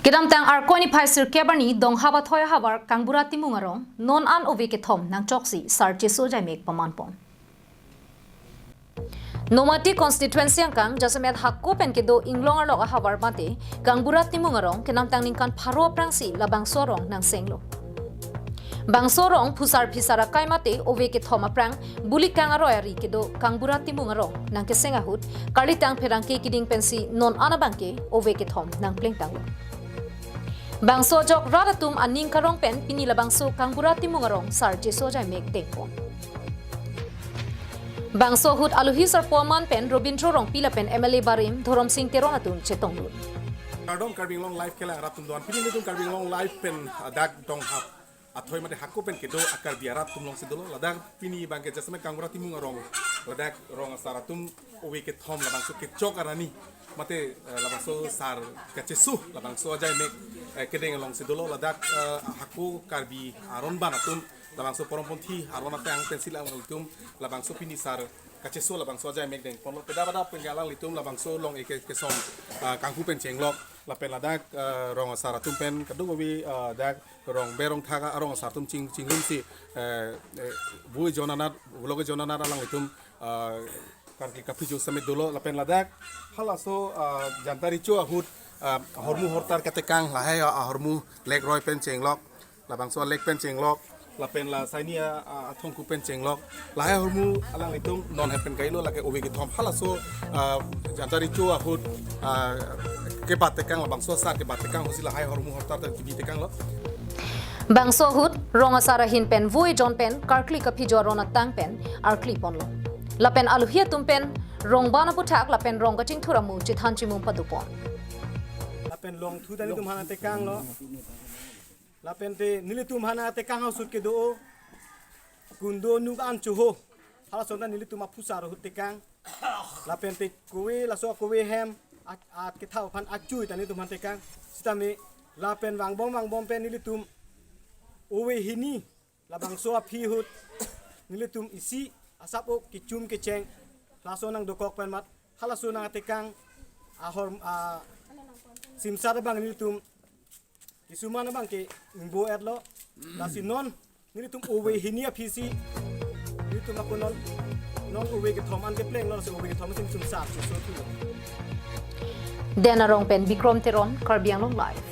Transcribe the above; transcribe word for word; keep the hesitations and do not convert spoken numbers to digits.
Kedamtang Arkoi niphai sirkep arni Donghap athoi ahavar Kangbura Timung arong non an ove kethom nangchoksi sar Cheso Jaimek pamanpon. Nomati constituency angkang jasemet hako pen kedo inglong arlok ahavar mate Kangbura Timung arong kedamtang ningkan pharo aphrangsi labangso arong nangsenglo. Bangso arong phusar phisar akai mate ove kethom aphrang bulikang aroi ari kedo Kangbura Timung arong nangkeseng ahut karlitang pherangke kiding pensi non an abangke ove kethom nangplengtanglo. Bangso ajok rat atum aning karong pen pini labangso Kangbura Timung arong sar Cheso Jaimek dengpon. Bangso ahut alohi sarpo aman pen Robindro Rongpi lapen M L A barim Dhoromsing Teron atum chetongdun. Kardom Karbi Anglong Live kelang arat atum doan. Pini nelitum Karbi Anglong Live pen, ah, dak Donghap athoi mate hako pen kedo a-Karbi arat atum alongsi dolo. Ladak pini abangke jasemet Kangbura Timung arong, ladak rong asar atum ove kethom labangso kechok arni mate, eh, labangso sar kacheso labangso ajaimek, eh, kedeng alongsi dolo. Ladak, eh, hako Karbi aron ban atum labangso porongponthi aron ateng pensi alanglitum labangso pini sar kacheso labangso ajaimek dengponlo. Peda pada pen alanglitum labangso long-e ke kesom, ah, kanghu pen chenglok lapen ladak, ah, rong asar atum pen kadung ove, ah, dak rong berong thak arong asar atum ching chingrumsi, eh, eh, bu jon anat, vlog jon anat alanglitum, ah, karkli kaphijo samit dolo lapen ladak halaso, ah, Janta Richo ahut, ah, ahormu ahortar katekang lahai, ah, ahormu lake roi pen chenglok, labangso lake pen chenglok lapen la saini a, a, athongku pen chenglok, lahai ahormu alanglitum non hep pen kailo lake ove kethom halaso, ah, Janta Richo ahut, ah, kebat tekang labangso asar kebat tekang ahutsi lahai ahormu ahortar ta kebi tekanglo. Bangso ahut rong asar ahin pen voi jon pen karkli kaphijo aron atang pen arkliponlo. Lapen alohi atum pen rong ban aputhak lapen rong kachingthur amu chethan chimung padopon. Lapen longthu ta nelitum aphan tekanglo. Lapen te nelitum aphan tekang ahut kedo o kundo nuk an choho. Halason ta nelitum aphusar ahut tekang. Lapen te kove laso kove hem at, at kethau aphan achui ta nelitum aphan tekang. Sitame lapen vangbom vangbom pen nelitum ove hini labangso aphi ahut nelitum isi asap o kechum kecheng laso nangdokok pen mat halaso nangtekang ahor, ah, simsar abang nelitum kisuman abangke ingbo-etlo. Lasi non nelitum ove hini aphisi nelitum ako non, non ove kethom an keplenglo, lasi ove kethom si nelitum sar Cheso thulo. Den arong pen Bikrom Teron, Karbi Anglong Live.